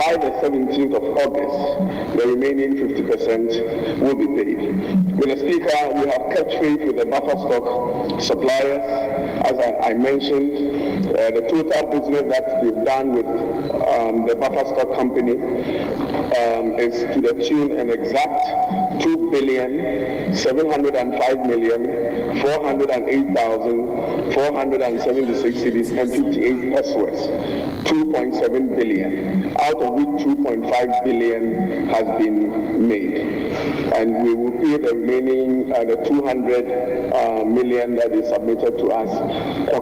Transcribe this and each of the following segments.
By the 17th of August, the remaining 50% will be paid. Mr. Speaker, we have kept faith with the buffer stock suppliers. As I mentioned, the total business that we've done with the buffer stock company is to the tune and exact 2,705,408,476 cedis and 58 pesewas, 2.7 billion, out of which 2.5 billion has been made. And we will pay the remaining, the 200 million that is submitted to us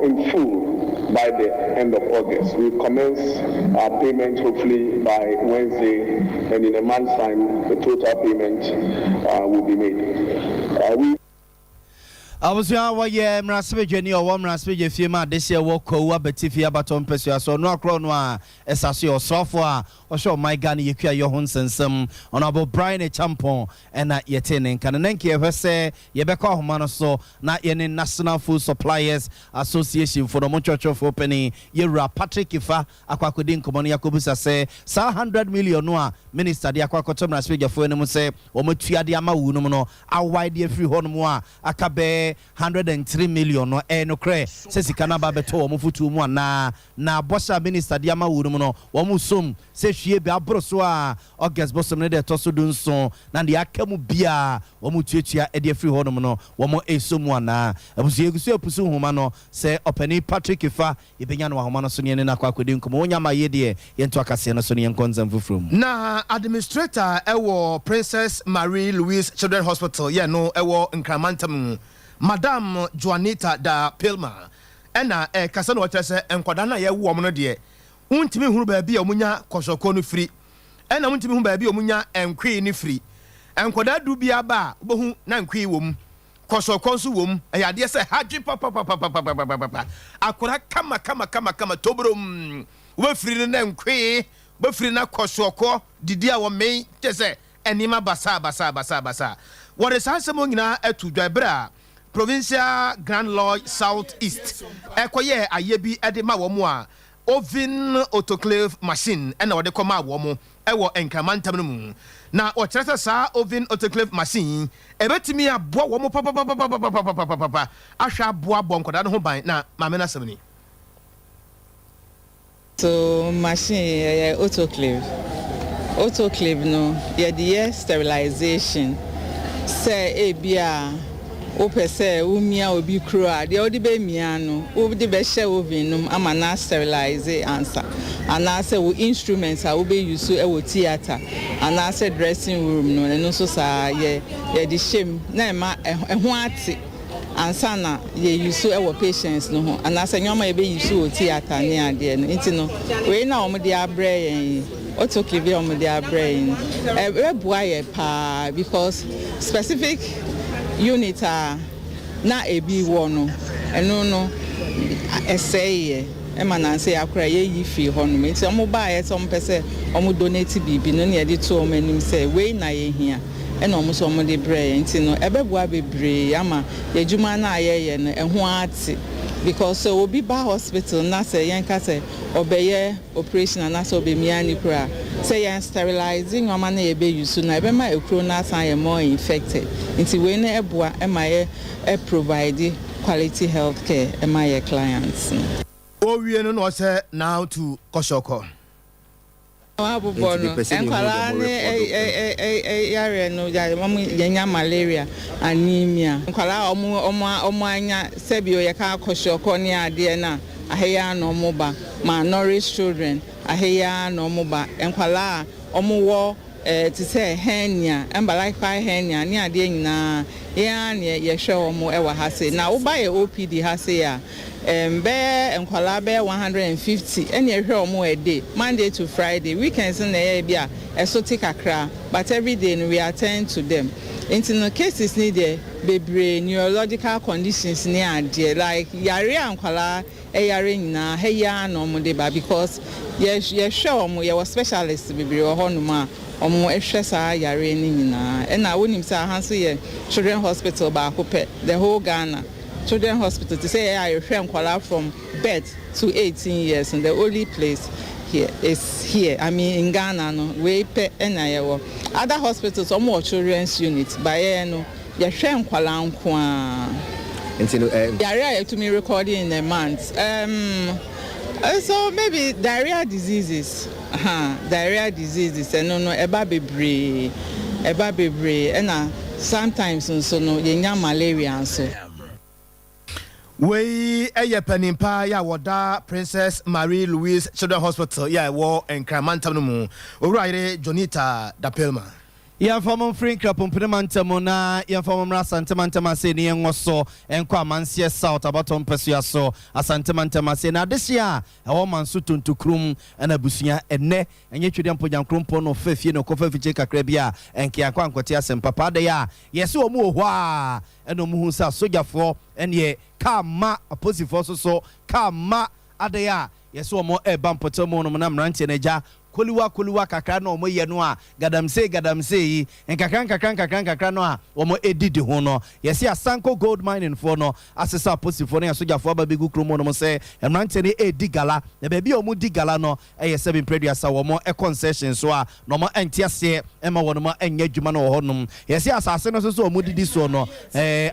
in full by the end of August. We commence our payment hopefully by Wednesday, and in a month's time, the total payment will be made. We Abusua, wɔyɛ mmarahyɛbadwani a ɔwɔ mmarahyɛbadwa fie mu adehyeɛ wɔ Kwawu Abatifi abatɔ mpɛsua so, ɔno akorɔ no a ɛsa so yɛ ɔsoafoɔ a ɔhwɛ ɔman Ghana yɛkua yɛ ho nsɛnsɛm, Honourable Bryan Acheampong, ɛna yɛte ne nka no. Na nka yɛhwɛ sɛ yɛbɛkɔ ahoma no so na yɛne National Food Suppliers Association fo no ɔmo ntwɛtwɛfoɔ panin, yɛwura Patrick Ifa, akɔ akɔdi nkɔmmɔ no, yɛakɔbusa sɛ saa 100 million no a minister de akɔ akɔtɔ mmarahyɛbadwafoɔ anim sɛ wɔn de ama wo no mu no, awae de afiri hɔ nom a aka bɛɛ 103 million no, ɛyɛ nokorɛ sɛ sika no aba bɛtɔ wɔn fotuo mu anaa? Na bɔhyɛ a minister de ama wo no mu no, wɔn som sɛ hwie bi aboro so a August bɔsɔm no de ɛtɔ so 17 na deɛ aka mu bia wɔn tuatua de afiri hɔ nom no, wɔn ɛso mu anaa? Abusua, egu so epusu nhoma no sɛ ɔpanin Patrick Ifa yɛbɛnya no ahoma no so ne yɛne no akɔ akɔdi nkɔmmɔ. Wonya ma yɛ deɛ, yɛnto akaseɛ no so ne yɛnkɔ nsɛm foforɔ mu. Na administrator ɛwɔ Princess Marie Louise Children Hospital yɛ no ɛwɔ Nkramantam mu, Madam Joanita da Pilma, ɛna ɛkasa na wɔkyerɛ sɛ nkwadaa no a yɛwo wɔn no deɛ, wontumi hunu baabi a wɔnya kwashiorkor no firi, ɛna wontumi hu baabi a wɔnya nkwee no firi. Nkwadaa 10 bi aba a, wobɛhu na nkwee wɔ mu, kwashiorkor nso wɔ mu. Ɛyɛ adeɛ sɛ hadwe papapapapapapa. Akwadaa kama kama kama kama tobrom, wobɛfiri no na nkwee, wobɛfiri no kwashiorkor didi a wɔmɛn kyɛ sɛ nneɛma basaa basaa basaa basaa. Wɔde saa nsɛm nyinaa ato dwa berɛ a Provincial Grand Lodge South East ɛkɔyɛ ayɛ bi de ma wɔn a oven autoclave machine ɛna wɔde kɔma wɔn ɛwɔ Nkramantam no mu. Na wɔkyerɛ sɛ saa oven autoclave machine ɛbɛtumi aboa wɔn papapapapapapapapa ahwɛ aboa bɔ nkwadaa no ho ban. Na maame no asɛm ni. So machine yɛ autoclave. Autoclave no, yɛde yɛ sterilization sɛ ebi a wopɛ sɛ womia obi kuro a, deɛ wode bɛmia no, wode bɛhyɛ oven no mu ama na sterilize ansa, anaasɛ wo instruments a wobɛyi so wɔ theatre anaasɛ dressing room no, ɛno nso saa yɛ yɛde hyɛ mu na ɛma ɛho ate ansa na yɛyi so wɔ patients no ho anaasɛ nneɛma yɛbɛyi so wɔ theatre ne adeɛ no. Nti no, wei na wɔn de abrɛ yɛn yi, autoclave a wɔn de abrɛ yɛn no, ɛbɛboa yɛ paa because specific unit a na ebi wɔ no, ɛno no ɛsɛe yɛ ɛma nansi akora yɛyi firi hɔ nom. Nti wɔn baayɛ sɛ wɔn pɛ sɛ wɔn donate biribi no, ne yɛde to wɔn anim sɛ wei na yɛhia, ɛna wɔn nso wɔn de brɛ yɛn. Nti no, ɛbɛboa bebree ama yɛdwuma no a yɛyɛ no ɛho ate because sɛ obi ba hospital na sɛ yɛnka sɛ ɔbɛyɛ operation anaasɛ ɔbɛmia ne kuro a, sɛ yɛn sterilize nneɛma no yɛbɛyi so na ɛbɛma ekuro no asan yɛ more infected. Nti wei no ɛboa ɛma yɛ ɛprovide quality health care ɛma yɛ clients no. Owie no na ɔsɛ now to kwashiorkor. Abobɔ no, nkwadaa ne yareɛ no, wɔn yɛnya malaria, anemia. Nkwadaa a wɔn anya sɛbi yɛka kwashiorkor ne adeɛ na ahɛyɛ na wɔn ba, malnourished children ahɛyɛ na wɔn ba, nkwadaa a wɔn wɔ te sɛ hernia, umbilical hernia ne adeɛ nyinaa, yɛn a ne yɛhwɛ wɔn wɔ ha se. Na woba yɛ OPD ha se a, bɛyɛ nkwadaa bɛyɛ 150 ɛna ɛhwɛ wɔn a day, Monday to Friday. Weekends na ɛyɛ bi a ɛso te kakra, but every day no, we attend to them. Nti no, cases ni deɛ bebree, neurological conditions ne adeɛ like yare a nkwadaa ɛyare nyinaa ha yi ara na wɔn de ba because yɛhwɛ wɔn. Yɛwɔ specialist bebree wɔ hɔnom a wɔn hwɛ saa yare no nyinaa. Ɛna wonim sɛ aha nso yɛ children hospital baako pɛ, the whole Ghana children hospital te sɛ yɛ a yɛhwɛ nkwadaa from birth to 18 years, the only place. here is here. I mean, in Ghana no, wei pɛ ɛna yɛwɔ. Other hospitals, ɔmo wɔ children's unit, but yɛn no, yɛhwɛ nkwalaa nko ara. Nti no Yare a yɛtumi recording in a month, so maybe diarrhea diseases, diarrhea diseases, ɛno no ɛba bebree, ɛba bebree, ɛna sometimes nso no yɛnya malaria nso. Wei ɛyɛ panimpa yɛ a wɔda Princess Marie Louise Children Hospital yɛ a ɛwɔ Nkramantam no mu, Owura Yere Jonita Dapelma. Yɛmfa mo mfiri Nkrapompene mantam na yɛmfa mo mmra Asante mantam ase ne yɛnwɔ so nkɔ Amanseɛ South abatɔ mpɛsoa so. Asante mantam ase na adehye a ɛwɔ Manso Tontokurom ɛna abusua ɛnɛ ɛnyɛ Twedeɛ Mpɔgyankurompɔn no ɔfa fie na ɔkɔfa afikyire kakra bi a ɛnke akɔ ankɔte asɛm papa adɛn a yɛsɛ wɔn wɔ hɔ a ɛna ɔmo hu sɛ asogyafoɔ ɛneɛ kaa ma aposifoɔ so so kaa ma adɛn a yɛsɛ wɔn ɛreba mpɔtam mu nom na mmeranteɛ no agya koliwa koliwa kakra na wɔn yɛ no a galamsey galamsey yi nkakra nkakra nkakra nkakra no a wɔn edidi ho no. Yɛsi Asanko Gold Mining foɔ no asesa aposifoɔ ne asogyafoɔ aba bɛgu kurom hɔ nom sɛ mmeranteɛ no edi gala, na baabi a wɔn di gala no ɛyɛ sɛ mprɛduasa wɔn concession so a na wɔn ɛnte aseɛ ɛma wɔn ɛnyɛ adwuma no wɔ hɔnom. Yɛsi asase no nso so wɔn didi soɔ no,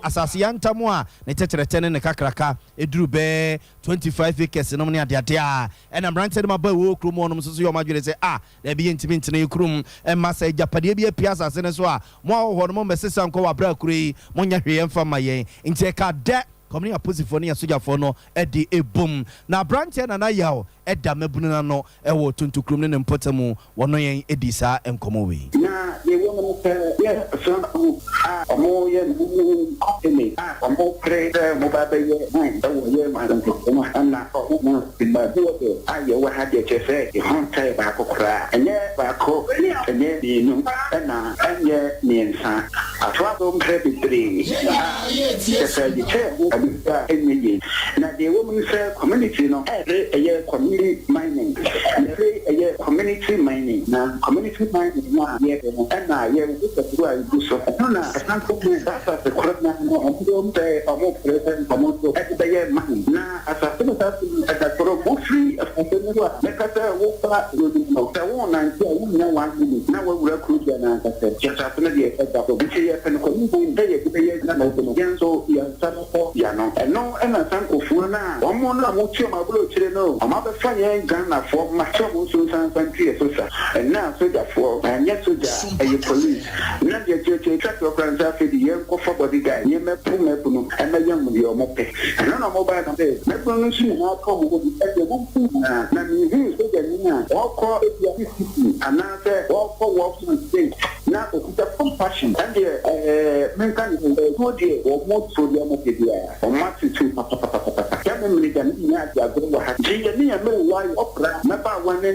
asase yantam a ne tɛkyerɛtɛ ne ne kakraka eduru bɛɛ 25 acres nom ne adeade a ɛna mmeranteɛ no ma ba ɛwɔ kurom hɔnom nso so yɛ ɔmo adwene sɛ a daabi, yɛntumi ntena yɛ kurom ɛma sɛ agyapadeɛ bi apia asase no so a mo a wɔ hɔ no mo mmɛsesa nkɔ wɔ abere akuro yi monyɛ hwee ɛmfa ma yɛn. Nti ɛka dɛ kɔmne aposifoɔ ne asogyafoɔ no ɛde ebom na aberanteɛ Nana Yaw ɛda mabunu n'ano ɛwɔ Tontokurom ne ne mpɔtam mu, wɔno yɛn edi saa nkɔmɔ wei. Na yɛwɔ no sɛ yɛ Asanko a ɔmo yɛ no company a ɔmo pere sɛ ɔmo ba bɛyɛ mine ɛwɔ yɛ Asanko ɛna ɔmo mo mmabuo de a yɛwɔ ha deɛ, kyerɛ sɛ ɛho ntae baako koraa, ɛnyɛ baako, ɛnyɛ mmienu, ɛna ɛnyɛ mmiɛnsa, atoa so mprɛ bebree a kyerɛ sɛ yɛkyɛ ho ade a ɛnyɛ yie. Na deɛ ɛwɔ mu no sɛ community no ɛpere ɛyɛ community mining, yɛpere ɛyɛ community mining, na community mining no a yɛpɛ no ɛna yɛwɔ sɛkoro a ɛgu so ɛno na Asanko mu saa asase korɔ na no ɔmo de ɔmo sɛ ɔmo pere sɛ ɔmo nso ɛde bɛyɛ mine, na asase no saa so no ɛda koro wofiri asase no so a mɛka sɛ wofa kuro no mu no sɛ wo nante a wonya 1 minute na woawura kuro bia na ankasɛ nti asase no deɛ ɛda so, nti yɛpɛ no community mining sɛ yɛde bɛyɛ na no yɛn nso yɛn nsa bɛkɔ yano. Ɛno ɛna Asankofoɔ no a wɔn no a wɔtua wɔn aburokyire no wɔn abɛfa yɛn Ghanafoɔ ma sɛ wɔn nso nsansa nti yɛ so sa. Ɛnna sogyafoɔ ɛnyɛ sogya, ɛyɛ police, na deɛ kyerɛkyerɛ twa toɔ koraa nsa afei de yɛn kɔfa bodyguard nneɛma pu mɛbu no ɛmɛyɛ mo deɛ ɔmo pɛ. Ɛno na ɔmo baa na sɛ mɛbu no nso nyinaa ka ɔmo ho bi ɛdeɛ mo mpu nyinaa na mihu sogyani a ɔkɔ ebia city anaasɛ ɔkɔ wɔfman state na okuta compassion. Ɛndeɛ menka ne ɛtuo deɛ wɔn to deɛ ɔmo pɛ biara ɔmo atutu papapapapa yɛ me da ne nyinaa adi agorɔ wɔ ha, nti yɛ ne yɛ mmerewa yɛ ɔpra mmabaawa ne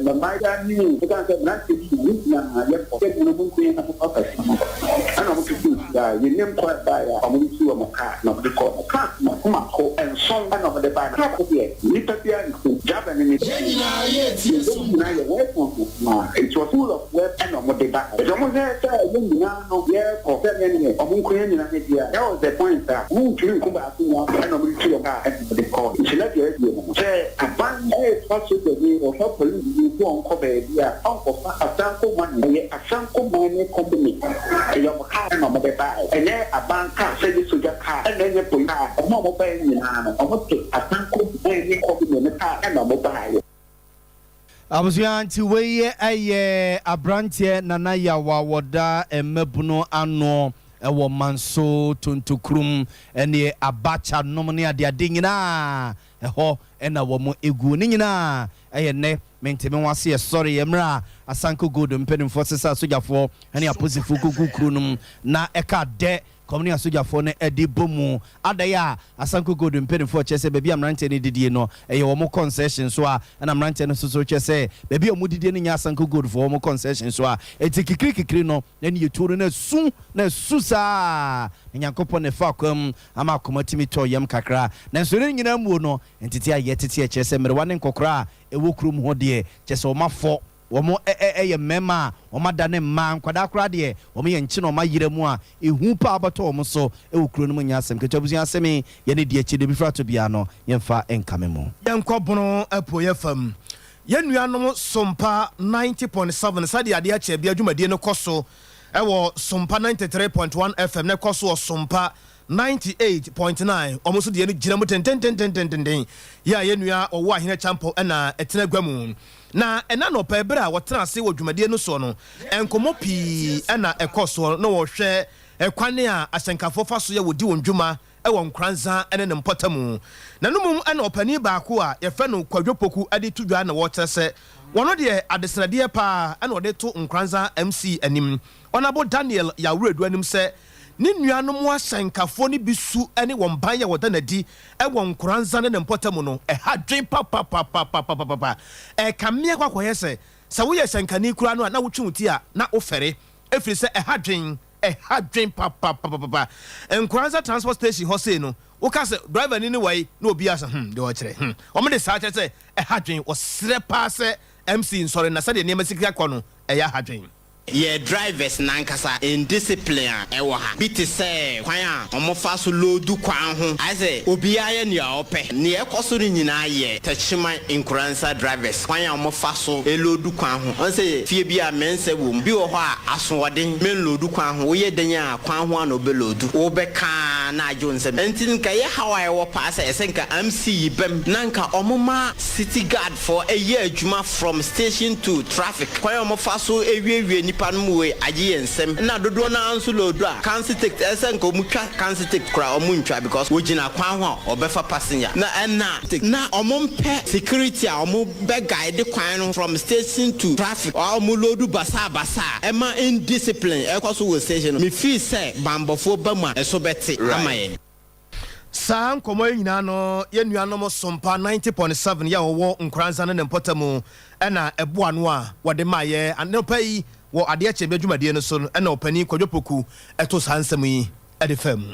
mmaayewa ne ɛka sɛ mmeranteɛ bi ne nyinaa yɛkɔ sɛ mu no mu nko na mo kɔ no ɛna ɔmo tutu nsia yɛnim kɔ ɛbaeɛ a ɔmo de si wɔn kaa na ɔmo de kɔ na kaa mako mako 7 ɛna ɔmo de baa na kaa deɛ nipa biara nko driver ne ne yɛn nyinaa yɛ weapons na it was full of weapons ɛna ɔmo de ba ɛsɛ ɔmo sɛ yɛn nyinaa no yɛkɔ sɛ ne ne ɔmo nko yɛn nyinaa ne deɛ. That was the point a ɔmo ntumi nko baako mu ɛna ɔmo de tu wɔn kaa ɛna ɔmo de kɔ. Nti na deɛ ɛdeɛ no sɛ aban ɛɛfa sogyani ɔfa police bi so ɔnkɔ baabi a ɔnkɔfa Asanko money, ɛyɛ Asanko Mining Company, ɛyɛ ɔmo kaa ɛna ɔmo de baa, ɛnyɛ aban kaa sɛ ɛyɛ sogya kaa ɛna ɛnyɛ police kaa. Ɔmo a ɔmo baa nyinaa no ɔmo te Asanko Mining Company ne kaa ɛna ɔmo baa yɛ. Abusua, nti wei ɛyɛ aberanteɛ Nana Yawa wɔda mmabunu ano ɛwɔ Manso Tontokurom ɛne abacha nom ne adeade nyinaa ɛhɔ ɛna wɔn egu ne nyinaa. Ɛyɛ nnɛ menteme ho ase yɛsɔre yɛ mmerɛ a Asanko Gold mpanimfoɔ sesa asogyafoɔ ɛne aposifoɔ gugu kuro no mu na ɛka dɛ kɔm ne asogyafoɔ no ɛde bɔ mu adaeɛ a Asanko Gold mpanimfoɔ kyerɛ sɛ baabi a mmeranteɛ no didie no ɛyɛ wɔn concession so a, ɛna mmeranteɛ no nso so kyerɛ sɛ baabi a wɔn didie no nyɛ Asanko Gold foɔ wɔn concession so a, eti kikiri kikiri no na ne yɛtuo no na esu na esu saa na Nyankopɔn ne fa akwan mu ama akoma tumi tɔ yam kakra. Nanso ne nyinaa muo no ntete a yɛtete ɛkyerɛ sɛ mmerewa ne nkɔkora a ɛwɔ kurom hɔ deɛ kyerɛ sɛ wɔn afɔ wɔn ɛyɛ mmarima a wɔn ada ne mmaa nkwadaa koraa deɛ wɔn yɛ nkyi na wɔn ayerɛ mu a ehu paa bɛtɔ wɔn so ɛwɔ kuro no mu. Nyɛ asɛm ketewa. Abusua, asɛm yi yɛne deɛ akyi de bi fira to biara no yɛmfa nkame mu. Yɛnkɔ Bono Apuoyɛ fam. Yɛn nuanom Sompa 90.7 sɛdeɛ adeɛ akyɛ bia dwumadie no kɔ so wɔ Sompa 93.1 FM na ɛkɔ so wɔ Sompa 98.9 wɔn nso deɛ no gyina mu tentententententen yɛ a yɛn nua ɔwɔ Ahene Acheampong na ɛtena gua mu. Na ɛna anɔpa yi berɛ a wɔtena ase wɔ dwumadie no soɔ no nkɔmmɔ pii na ɛkɔ soɔ na wɔhwɛ kwan a ahyɛnkafoɔ fa so yɛ wɔdi wɔn dwuma wɔ Nkoranza ne ne mpɔtamu. Na no mmom na ɔpanin baako a yɛfrɛ no Kwadwo Poku de to dwa na wɔkyerɛ sɛ wɔno deɛ adesrɛdeɛ paa na ɔde to Nkoranza MC anim, Honourable Daniel Yaw Wiredu anim sɛ ne nuanom ahyɛnkafoɔ no bi su ne wɔn ban a wɔda no adi wɔ Nkoranza ne ne mpɔtamu no ɛha dwen papapapapapapa. Ɛkame akɔ akɔyɛ sɛ sɛ woyɛ hyɛnkani koraa no a na wotwe wo ti a na wofɛre ɛfiri sɛ ɛha dwen. Ɛha dwen papapapapa. Nkoranza transport station hɔ sei no, woka sɛ driver ni ne wai na obiara sɛ hmm deɛ ɔkyerɛ hmm. Wɔn de saa kyerɛ sɛ ɛha dwen. Wɔsrɛ paa sɛ MC nsɔre na sɛdeɛ nneɛma si kɔ no ɛyɛ aha dwen. Yɛ drivers no ankasa indiscipline a ɛwɔ ha bi te sɛ kwan a wɔfa so loodu kwan ho ayɛ sɛ obiara yɛ nea ɔpɛ. Nea ɛkɔ so no nyinaa yɛ Techiman Nkoranza drivers kwan a wɔfa so loodu kwan ho. Ɔn sɛ fie bi a mɛnsɛ wɔ mu. Bi wɔ hɔ a asoɔden mɛnloodu kwan ho. Woyɛ dɛn a kwan ho a na ɔbɛloodu. Wo bɛka ara na agye wo nsam. Ɛnti nka ɛyɛ haw a ɛwɔ paa sɛ ɛsɛ nka MC yi bam na nka ɔmo ma city guard foɔ ɛyɛ adwuma from station to traffic. Kwan a ɔmo fa so ɛwiewie nipa nom wei agye yɛn nsam. Ɛna dodoɔ no ara nso loodu a council take ɛsɛ nka ɔmo twa council take koraa ɔmo ntwa because wɔgyina kwan ho a ɔbɛfa passenger na ɛna na ɔmo mpɛ security a ɔmo bɛ guide kwan no from station to traffic a ɔmo loadu basaa basaa ɛma indiscipline ɛkɔ so wɔ station no me feel sɛ banbɔfoɔ ba mu a ɛso bɛte ama yɛn. Saa nkɔmmɔ yi nyinaa no, yɛn nuanom Sompa 90.7 yi a wɔwɔ Nkoranza ne ne mpɔtamu na ɛboa ano a wɔde maeɛ anɔpa yi wɔ Adeɛ Kyeɛ dwumadie no so no na Ɔpanin Kwadwo Poku to saa nsɛm yi de faa mu.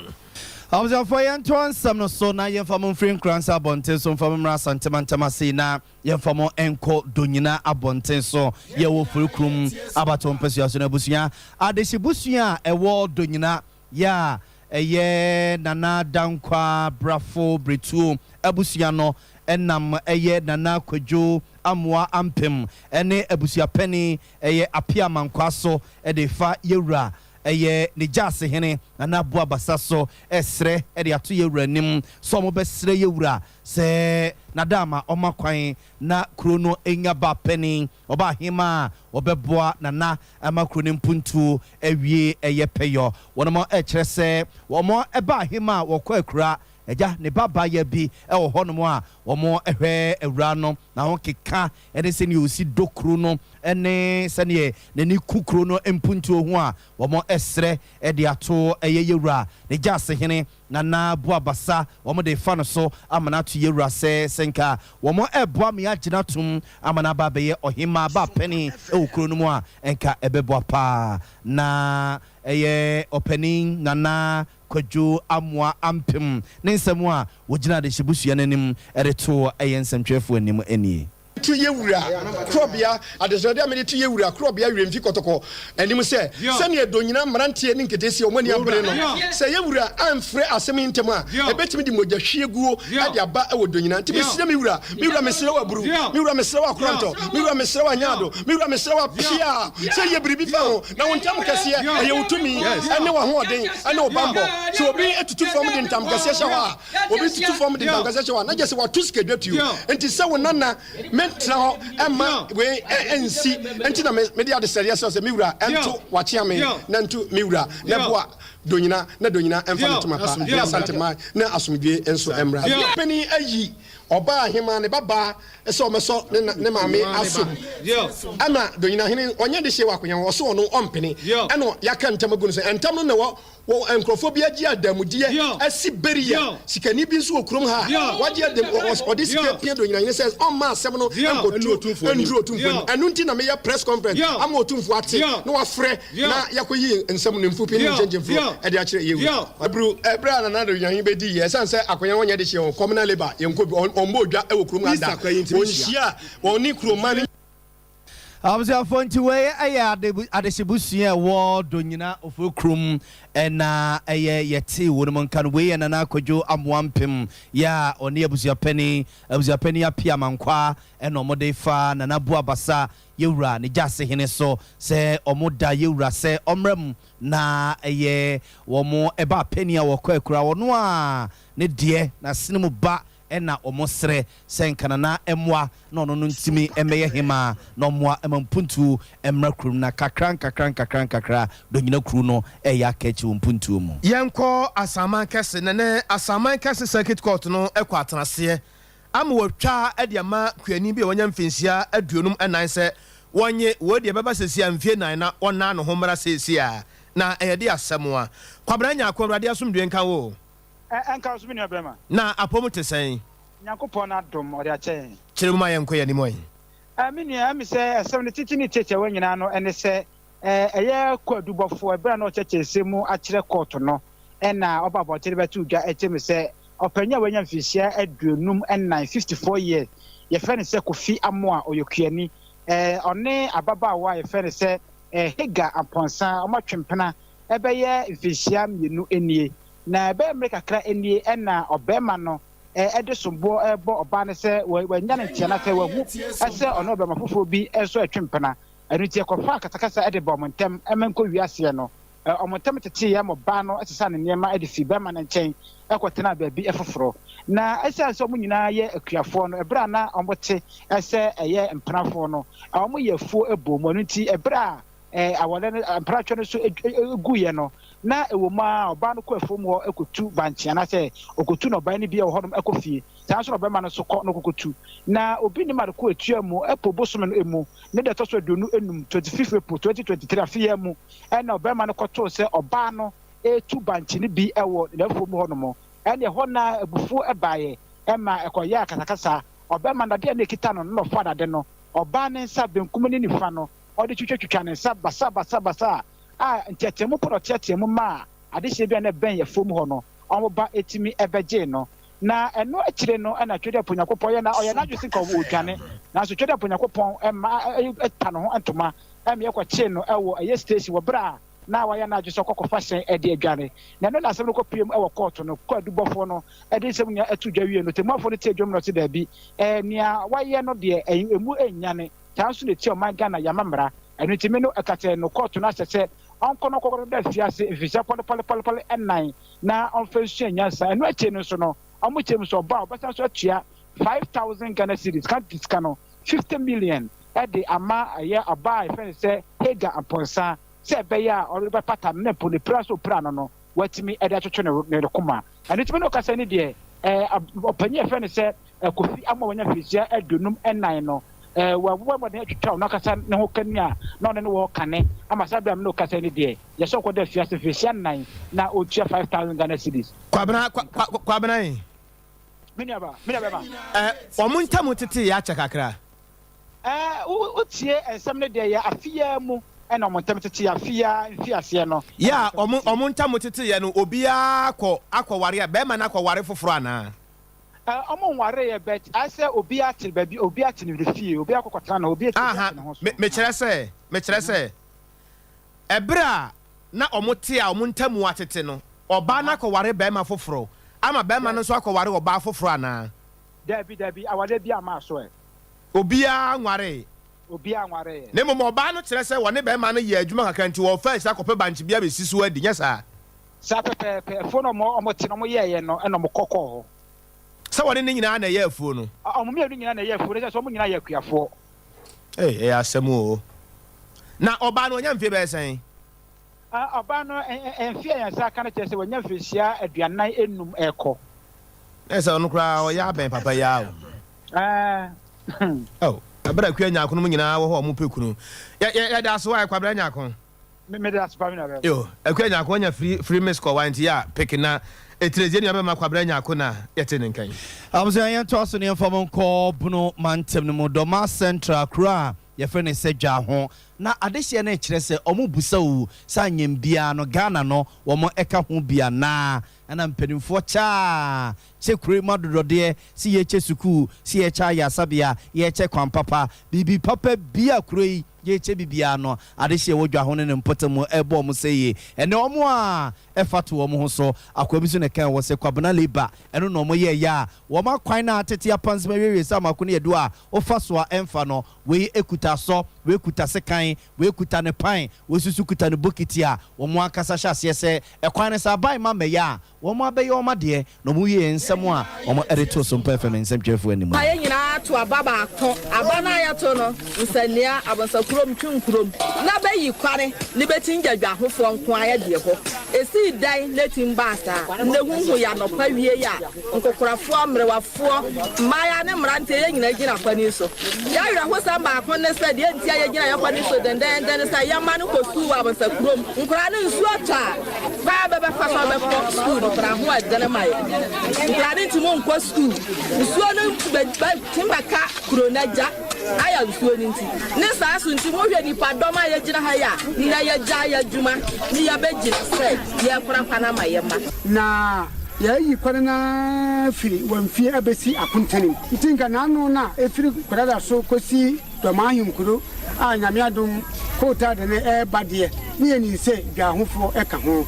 Abusuafoɔ yɛntoa nsɛm no so na yɛmfa mo mfiri Nkoranza abɔnten so mfa mo mmra Asante mantam ase yi na Yɛmfa mo nkɔ Donyina abɔnten so. Yɛwɔ Forikurom abatoɔ mpasua so no abusua. Adehye busua a ɛwɔ Donyina yɛ a ɛyɛ Nana Dankwa Brafo Bretuo abusua no nam ɛyɛ Nana Kwadwo Amoah Ampem ne abusua panin ɛyɛ Appiah Mankwaa so de refa Yɛwura ɛyɛ ne Gyaasehene Nana Aboa Basa so resrɛ de ato Yɛwura anim sɛ wɔbɛsrɛ Yɛwura Sɛ Nadaama ɔma kwan na kuro no nya ba panin, ɔba ahemaa a ɔbɛboa Nana ama kuro no mpuntuo awie ɛyɛ pɛyɔ. Wɔnom kyerɛ sɛ wɔn ba ahemaa a wɔkɔ akura agya ne ba baayaa bi wɔ hɔnom a wɔn hwɛ awuraa no n'ahokeka ne sɛdeɛ ɔsi dɔ kuro no ne sɛdeɛ n'ani ku kuro no mpuntuo ho a wɔn srɛ de ato ɛyɛ yɛwura ne gyaasehene Nana Boabasa wɔn de fa no so ama no ato yɛwura sɛ sɛ nka wɔn ɛboa me agyina atom ama no aba abɛyɛ ɔhemaa ba panin wɔ kuro no mu a nka ɛbɛboa paa. Na ɛyɛ ɔpanin Nana Kwadwo Amoah Ampem ne nsɛm a wɔgyina adehyebusua no anim de too ɛyɛ nsɛmtwerɛfoɔ anim nie. To yɛ wura korɔbea, adesrɛdeɛ a mede to yɛ wura korɔbea werɛmfi kɔtɔkɔ anim sɛ, sɛdeɛ dɔnyina mmeranteɛ ne nketeesia wɔn ani abere no, sɛ yɛ wura amfrɛ asɛm yi ntɛm a, ɛbɛtumi de mogyahwieguo de aba wɔ dɔnyina. Nti mesrɛ me wura, me wura mesrɛ wo aburu, me wura mesrɛ wo akorɔntɔ, me wura mesrɛ wo anyaado, me wura mesrɛ wo apea, sɛ yɛ biribi fa ho, na wo ntam kɛseɛ, ɛyɛ wo tumi ne w'ahoɔden ne wo bammɔ. Sɛ obi tutu fam de ntam kɛseɛ hyɛ hɔ a, Obi tutu fam de ntankasa hyɛ hɔ a, na gye sɛ wato sikadwa tuo. Enti sɛ wo nana mentena hɔ mma wei nsi nti na mede adesrɛdeɛ srɛ wo sɛ, me wura, nto w'akyeame na nto me wura, na boa Donyina na Donyina mfa ne ntoma pa ne Asanteman ne asomdwoeɛ nso mmra. Panin ayi ɔbaa ahemaa ne babaa sɛ ɔmmɛsɔ ne maame asom. Ɛna Donyina hene ɔnyɛ dehyeɛ wɔ akonya ho, ɔse ɔno ɔmpene. Ɛna yɛaka ntam agu no sɛ ntam no na ɛwɔ Wɔ nkurɔfoɔ bi agye adanmudeɛ asi Beria. Sikani bi nso wɔ kurom ha a wagye adam, ɔde sika apia Donyinahene sɛ ɔmma asɛm no nkɔtu nnuru Otumfoɔ anim. Ɛno nti na meyɛ press conference ama Otumfoɔ ate na wafrɛ na yɛakɔyi nsɛm no mfupi ne nkyɛnkyɛmfuro de akyerɛ yɛn wura. Aburu, Ɛberɛ a Nana Donyinahene bɛdiiɛ, ɛsiane sɛ akonnwa no ɔnyɛ dehyeɛ wɔ communal labour, yɛnkɔ bi, ɔmmɔ odwa wɔ kurom ha da, ɔnhyia ɔne kuromma no. Abusuafoɔ nti wei yɛ adehyebusua a ɛwɔ Donyina Ofoe kurom na ɛyɛ yɛtee wɔn mu nka no. Wei yɛ Nana Kwadwo Amoah Mpem yɛ a ɔne abusuapanin Abusuapanin Appiah Amankwaa ɛna wɔde fa Nana Buabasa Yɛwura ne Gyasehene so sɛ wɔda Yɛwura sɛ ɔmmra mu na ɛyɛ wɔn ba panin a wɔkɔ akura ɔno a ne deɛ n'asene mu ba na wɔsrɛ sɛ nka Nana mmoa na ɔno no ntumi mmɛyɛ hemaa na ɔmmoa ma mpuntuo mmra kurom na kakra nkakra nkakra nkakra Donyina kuro no reyɛ aka akyi wɔ mpuntuo mu. Yɛnkɔ Asaman Kɛse na nɛ Asaman Kɛse Circuit Court no kɔ atenaseɛ ama wɔatwa de ama kuani bi a wanya mfinhyia 54 sɛ wɔnye wei deɛ ɛbɛba seesei a mfie nan na ɔnnan ne ho mmra seesei a na ɛyɛ de asɛm a. Kwabena Nyarko Awurade asomdwoe nka wo o. Ɛ, ɛnka wo so me nua bɛrima. Na apɔw te sɛn? Nyankopɔn adom, ɔde akyɛ yɛn. Kyerɛ mu ma yɛnkɔ yɛn anim ɛ. Ɛ, me nua, ɛme sɛ asɛm no titi ne tiatiawa nyinaa no ɛne sɛ, ɛ, ɛyɛ kwaadubɔfoɔ, ɛberɛ a na ɔkyerɛkyerɛ nsɛm mu akyerɛ kɔɔto no, ɛna ɔba abɔntene bɛtoo dwa kyerɛ mu sɛ, ɔpanyin a wanya mfirihyia 54, 54 years, yɛfrɛ no sɛ Kofi Amoah, ɔyɛ kuani. Ɛ, ɔne ababaawa a yɛfrɛ no sɛ, ɛ, Hagar Amponsah, wɔatwe mpena ɛbɛyɛ mfirihyia mmienu nie. Na ɛbɛyɛ mmere kakra nie na ɔbarima no de somboɔ rebɔ ɔbaa no sɛ wanya no nteɛ anaasɛ wahu sɛ ɔne ɔbarima foforɔ bi nso retwe mpena. Ɛno nti ɛkɔfaa akasakasa de baa wɔn ntam ma nkɔwie aseɛ no, wɔn ntam teteeɛ ma ɔbaa no sesaa ne nneɛma de fii barima no nkyɛn kɔtenaa baabi foforɔ. Na ɛsiane sɛ wɔn nyinaa yɛ akuafoɔ no, ɛberɛ a na wɔte sɛ ɛyɛ mpenafoɔ no, wɔyɛ afuo bɔɔ mu. Ɛno nti ɛberɛ a awɔlɛ no mpratwɛ no so guiɛ no, na ɛwɔ mu ara ɔbaa no kɔ afuom hɔ kɔtu bankye anaasɛ ɔkɔtu nnɔbaeɛ no bi wɔ hɔnom kɔ fie. Saa nso na ɔbarima no nso kɔ na ɔkɔkɔtu. Na obi nim ade ko ɛtua mu, April bosome no mu, ne da ɛtɔ so 25, 25 April 2023, afe yi ara mu, ɛna ɔbarima no kɔtoo sɛ ɔbaa no retu bankye no bi wɔ n'afuom hɔnom. Ɛnna ɛhɔ no ara abufuo baeɛ ma ɛkɔyɛɛ akasakasa. Ɔbarima no dadeɛ a na ɛkita no no na ɔfaa dade no, ɔbaa no nsa benkum ne nifa no, ɔde twitwatwitwa ne nsa basabasabasa a nteateamu mpo na ɔteateaa mu maa adehyeɛ bi a na ɛbɛn afuom hɔ no wɔn ba tumi bɛgyee no. Na ɛno akyire no na Twedeɛpo Nyankopɔn yɛ na ɔyɛ n'adwene sɛ nka ɔredwane, nanso Twedeɛpo Nyankopɔn ma pa ne ho ntoma ma yɛkɔkyee no wɔ ɛyɛ station wɔ berɛ a na wayɛ n'adwene sɛ ɔkɔ kɔfa hyɛn de adwane. Na ɛno na asɛm no kɔpuem wɔ kɔɔto no. Kwaadubɔfoɔ no de nsɛm nyinaa too dwa wie no, ɔtɛmmuafoɔ no tee dwom na ɔse daabi, nea wayɛ no deɛ ɛmu nnyane. Saa nso na ɛtia ɔman Ghana yɛama mmara. Ɛno nti me no ɛka sɛ no kɔɔto no ahyɛ sɛ ɔnkɔ na ɔnkɔkɔda afiase mfirihyia pɔlepɔlepɔlepɔle nnan na ɔmfa nsua nyansa. Ɛno akyire no nso no ɔmo kyerɛ mu sɛ ɔba a ɔbɛsan nso atua 5000 Ghana cedis, country sika no 50 million, de ama ɛyɛ ɔbaa a yɛfrɛ no sɛ Hagar Amponsah sɛ ɛbɛyɛ a ɔde bɛpata no na mpo ne pira nso ɔpira no no watumi de atwetwe ne koma. Ɛno nti me ne wo kasa yi deɛ ɔpanyin a yɛfrɛ no sɛ Kofi Amoah wanya mfirihyia 54 no, wabɔ mmɔden atwitwa ɔno ankasa ne ho kani a na ɔne no wɔ hɔ kane ama saa bere a me ne wo kasa yi no deɛ, yɛsɛ ɔkɔda afiase mfirihyia nnan na ɔntua 5,000 Ghana cedis. Kwabena, kwa, kwa, Kwabena yi. Me nuaba, me nuabɛma. Ɛ, wɔn ntam tetee akyɛ kakra. Ɛ, wo, wotie nsɛm no deɛ, yɛ afe yi ara mu na wɔn ntam tetee, afe yi ara mfiaseɛ no. Yɛ a wɔn, wɔn ntam teteeɛ no, obiara akɔ, akɔware a, barima no akɔware foforɔ anaa? Eh ɔmo nwaree yɛ but ayɛ sɛ obiaa te baabi obiaa te ne fie obiaa kɔ kɔtena ne hɔ obiaa te Aha, ne ho so. me, mekyerɛ sɛ, mekyerɛ sɛ, ɛberɛ a na wɔn te a wɔn ntamu atete no, ɔbaa no akɔware barima foforɔ, ama barima no nso akɔware ɔbaa foforɔ anaa? Daabi, daabi, awareɛ biaa mmaa so ɛ. Obiaa nwaree. Obiaa nwaree ɛ. Na mmom ɔbaa no kyerɛ sɛ wɔne barima no yɛɛ adwuma kakra nti wɔfaa akyire akɔpɛ bankye bi abɛsi so adi, nyɛ saa? Saa pɛpɛɛpɛ, afuo no a wɔte no wɔyɛeɛ no na wɔkɔ kɔɔ hɔ. Sɛ wɔne no nyinaa na ɛyɛ afuo no. Wɔn mmienu nyinaa na ɛyɛ afuo no, ɛsɛ sɛ wɔn nyinaa yɛ akuafoɔ. Ei, ɛyɛ asɛm oo. Na ɔbaa no, wanya mfeɛ bɛyɛ sɛn? Ɔbaa no, mfeɛ a yɛn nsa aka no kyerɛ sɛ wanya mfirihyia 45 rekɔ. Na ɛsɛ ɔno koraa ɔyɛ abɛn papa yi ara o. Ɛɛ. Oh, ɛberɛ a Akua Nyarko nom nyinaa wɔ hɔ a wɔpɛ kunu. Yɛ, yɛ, yɛda ase wae, Kwabena Nyarko. Me mede ase pa me nua bɛrima. Yo, Akua Nyarko wanya free free miss call wa nti yɛ a pick na etire yɛ nua bɛrima Kwabena Nyarko na yɛte ne nka yi. Abusua yɛntoa so na yɛmfa mo nkɔ Bono mantam no mu, Dormaa Central, kuro a yɛfrɛ no sɛ Dwaho. Na adehyeɛ no rekyerɛ sɛ wɔn busa o sɛ anyɛm biara no Ghana no wɔn ɛka ho bi anaa? Ɛna mpanimfoɔ kyaa kyɛ kuro yi mu adodɔdeɛ, se yɛkyɛ sukuu, se yɛkyɛ ayaresabea, yɛkyɛ kwan papa, biribi papa biara kuro yi. Yɛrekyɛ biribiara no, adehye a ɛwɔ dwa ho ne ne mpɔtam rebɔ wɔn sɛ yie. Ɛnnɛ wɔn a ɛfa to wɔn ho so. Akoa bi nso na ɛkae wɔ sɛ Kwabena Labour, ɛno na wɔyɛeɛ a wɔn akwan no a atete apansam awiewie sɛ amako ne adu a wofa so a ɛmfa no, wei kuta asɔ, wei kuta sekan, wei kuta ne pan, wei nso so kuta ne bokiti a wɔn ankasa hyɛ aseɛ sɛ ɛkwan no sɛ aban mma mmɛyɛ a Wɔabɛyɛ wɔn adeɛ, na wɔwiee nsɛm a wɔde too Sompa FM nsɛmtwerɛfoɔ anim no. Yɛn nyinaa to aba baako. Aba no a yɛto no, nsania, abonsakurom, twinkurom, na bɛyi kwane ne bɛtim gya dwahofoɔ nko ara deɛ hɔ. Esii dɛn na etim baa saa? Nnɛ huhu yɛ anɔpa wiei a nkokorafoɔ, mmerewafoɔ, mmaayaa ne mmeranteɛ yɛn nyinaa gyina kwane so. Yɛn awerɛhosɛm baako ne sɛ deɛ nti a yɛgyina yɛn kwane so dendenden ne sɛ yɛn mma no kɔ sukuu wɔ abonsakurom. Nkoraa no nsuo tɔ a, Kwan a bɛbɛfa so abɛkɔ sukuu no koraa ho ɛdene ma yɛn. Nkwadaa no ntumi nkɔ sukuu. Nsuo no bɛtumi bɛka kuro no agya ayɛ nsuo no nti. Ne saa so nti mohwɛ nnipadɔm a yɛgyina ha yi a, nnɛ yɛgyae yɛn adwuma ne yɛbɛgyina sɛ yɛrekora kwan ama yɛn mma. Na yɛayi kwan no ara firi Wamfie abɛsi Akontanim. Nti nka n'ano no a ɛfiri Kwadada so kɔsi Dɔm ahenkuro a Nyame adom kootaa de no reba deɛ, ne yɛnim sɛ Dwaahofoɔ ka ho.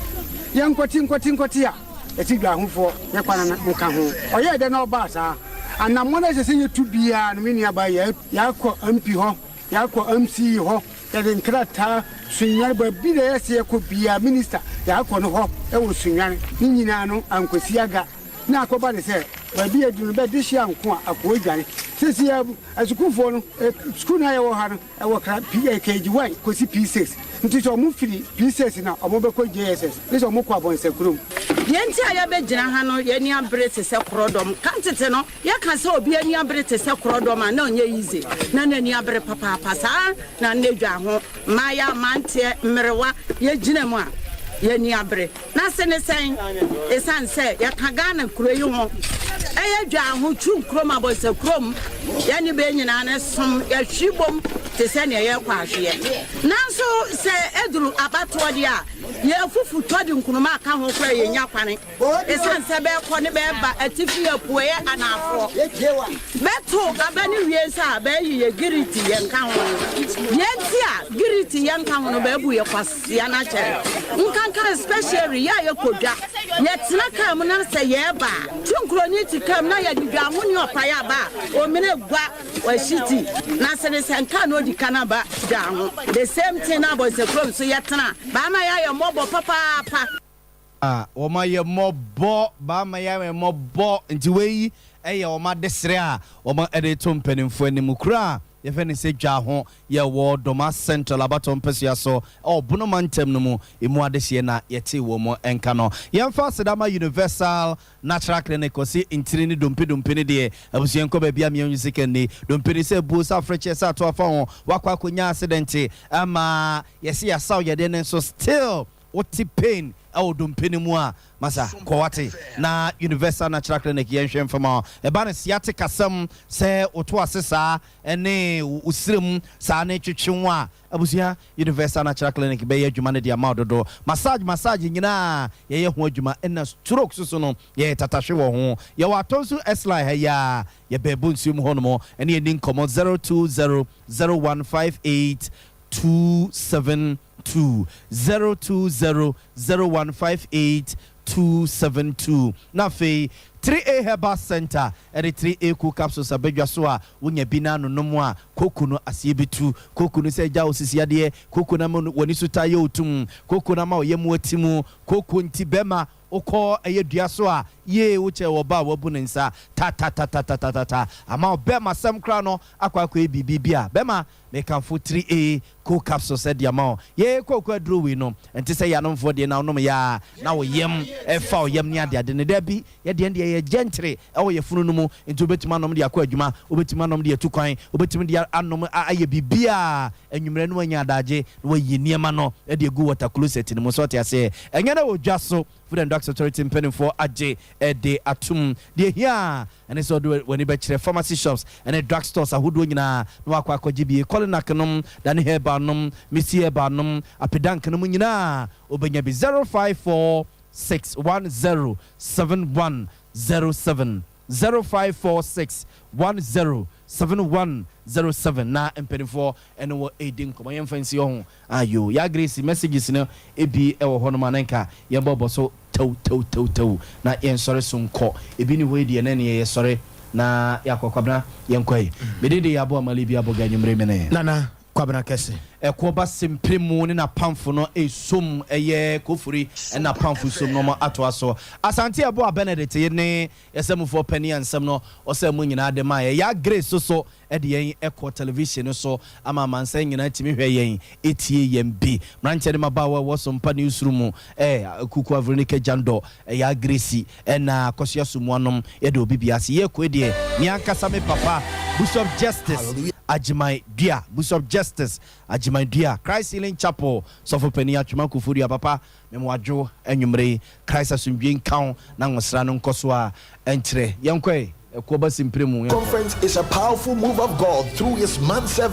Yɛnkɔte nkɔte nkɔte a, yɛte Dwaahofoɔ yɛ kwan no nka ho. Ɔyɛɛ dɛn na ɔbaa saa? Anammɔn a ɛsɛ sɛ yɛtu biara no, me nuabaa, yɛakɔ MP hɔ, yɛakɔ MC hɔ, yɛde nkrataa, Sunyani, baabi na ɛyɛ sɛ yɛkɔ biara, Minista, yɛakɔ no hɔ wɔ Sunyani. Ne nyinaa no, ankɔsi aga. Na akɔba ne sɛ, baabi a aduru no, bɛdehye anko a, akoa dwane. Seesei ara, Asukuufoɔ no, sukuu no a yɛwɔ ha no, ɛwɔ kra P eh, KG one kɔsi P6. Nti sɛ wɔn firi P6 no a, wɔn bɛkɔ JSS, ne sɛ wɔn kɔ Abɔnsakurom. Deɛ nti a yɛabɛgyina ha no, yɛn ani abere te sɛ korɔdɔm. Kan tete no, yɛka sɛ obi ani abere te sɛ korɔdɔm a, na ɔnyɛ easy. Na n'ani abere papaapa. Saa na nnɛ dwa ho mmayewa, mmeranteɛ, mmerewa, yɛgyina mu a, yɛn ani abere. N'ase ne sɛn? Esiane sɛ yɛka Ghana kuro yi ho, ɛyɛ Dwaho, Twum kurom, Abɔnsa kurom, yɛne bɛ nyinaa no som, yɛhwe bom te sɛ nea yɛrekɔ ahweɛ. Nanso sɛ ɛduru abatoɔ deɛ a, yɛn afufu tɔ de nkunuma ka ho koraa yɛnnya kwane. Esiane sɛ bɛrekɔ ne bɛreba atifi, apueɛ, anaafoɔ. Bɛto aba no wie nso a, bɛayi yɛ giriti yɛnka ho. Deɛ nti a giriti yɛnka ho no, bɛabu yɛ kwasea. Sia no akyɛre. Nkanka especially yɛ a yɛkɔ dwa, yɛtena car mu na sɛ yɛɛba a, Tunkuroni te car mu na yɛde dwa ho ne ɔpae aba a, omene gua ɔahyiti na sene sɛ nka na odi kan aba dwa ho. The same thing na Abɔnsakurom nso yɛtena baa ma yɛayɛ mmɔbɔ papaapa. A wɔayɛ mmɔbɔ, baa ma yɛayɛ mmɔbɔ. Nti wei yɛ wɔn adesrɛ a wɔde reto mpanimfoɔ anim. Kuro a yɛfrɛ no sɛ Dwaho yɛ wɔ Doma Central abatoɔ mpasua so wɔ Bono mantam no mu. Emu adehyeɛ na yɛtee wɔ mu nka no. Yɛmfa aseda ma Universal Natural Clinic ɔse ntini ne dompe dompe no deɛ abusua nkɔ baabi a meɛ nyi sika nni. Dompe no sɛ abuo sɛ afrekyɛ sɛ ato afa ho wakɔ akɔnya accident ama yɛse yɛasaw yɛde no nso still wote pain wɔ dompe no mu a, masa kɔ wate na Universal Natural Clinic yɛnhwɛ mfa ma wo. Ɛba no sciatic asɛm sɛ woto ase saa ne wo srɛ mu saa ne twetwe wo a, abusua Universal Natural Clinic bɛyɛ adwuma no de ama wo dodo. Massage massage nyinaa yɛyɛ ho adwuma ɛna stroke soso no yɛyɛ tatahwe wɔ ho. Yɛwɔ Atonsu S-line ha yi ara, yɛbɛn Bonsuo mu hɔnom ɛne yɛnni nkɔmmɔ 020 0158 27 2 0 2 0 0 1 5 8 2 7 2 Na afei 3A Herbal Centre de 3A Cool Capsules aba dwa so a wonya bi na anonom a koko no aseɛ bɛtu. Koko no sɛ agya wo sisi adeɛ, koko no ama w'ani so taa yɛ wo tumm, koko no ama wo yam atimu, koko nti bɛma wokɔ ɛyɛ dua so a yee wo kyɛ wɔ ba a wabu ne nsa tatatatatata ama wo bɛma sɛm koraa no akɔ akɔyɛ biribi bi a bɛma Mekamfo tiri A co capsules de ama wo. Yee kooko aduro wei no, ɛnte sɛ yanomfoɔ deɛ na wonom yɛ a na wo yam ɛfa wo yam ne adeade no. Dabi, yɛ deɛ no deɛ ɛyɛ gentry ɛwɔ yafunu no mu, nti wobɛtumi anom de akɔ adwuma, wobɛtumi anom de atu kwan, wobɛtumi de anom ayɛ biribiara. Anwummerɛ no woanya adagye na woayi nneɛma no de agu water closet no mu. So wote aseɛ? Ɛnyɛ na wɔ dwa so. Food and Drugs Authority mpanimfoɔ agye de atom. Deɛ ɛhia ara ne sɛ wode w'ani bɛkyerɛ pharmacy shops ne drug stores ahodoɔ nyinaa na woakɔ akɔgye bi. Kolinak nom, Dani Herbal nom, Misty Herbal nom, Apedank nom nyinaa wobɛnya bi. 0546107107. 0546 10 7107 na mpanimfoɔ ɛne wɔ ɛredi nkɔmmɔ. Yɛmfa nsi hɔ ho ayo. Ya Grace, messages no ebi ɛwɔ hɔ nom a, na nka yɛbɔbɔ so tew tew tew tew na yɛnsɔre so nkɔ. Ebi ne hɔ yi deɛ, na ne yɛsɔre na yɛakɔ. Kwabena, yɛnkɔ yi. Mede de yɛabɔ amale bi abɔ ga anwummere mene. Nana Kwabena Kɛse. Ɛkɔ ba sempere mu ne n'apamfo no esom, ɛyɛ Kofori ɛna apamfo som no atoa so. Asante ɛbɔ a Benedict yi ne yɛsɛmufoɔ pani ansɛm no ɔsɛ mu nyinaa de maa yɛ. Ya Grace so so ɛde yɛn ɛkɔ television no so ama amansan nyinaa tumi hwɛ yɛn, etie yɛn bi. Mmeranteɛ ne mmabaawa ɛwɔ so mpa newsroom mu, kuku Veronica Jandɔ, ɛyɛ Grace ɛna Akɔsoa Somuanom, yɛde obi bi ase. Yɛ kɔ deɛ me ankasa me papa Bishop Justice Agyeman Dua, Bishop Justice Agyeman Dua, Christ Healing Chapel sɔfo panin Atwema Kofo Dua, papa mɛmoadwo anwummere. Christ asomdwe nka wo na nwosra no nkɔ so a ɛnkyerɛ. Yɛnkɔe ɛkɔ ba simpire mu, yɛnkɔ. Conference is a powerful move of God through his man servant.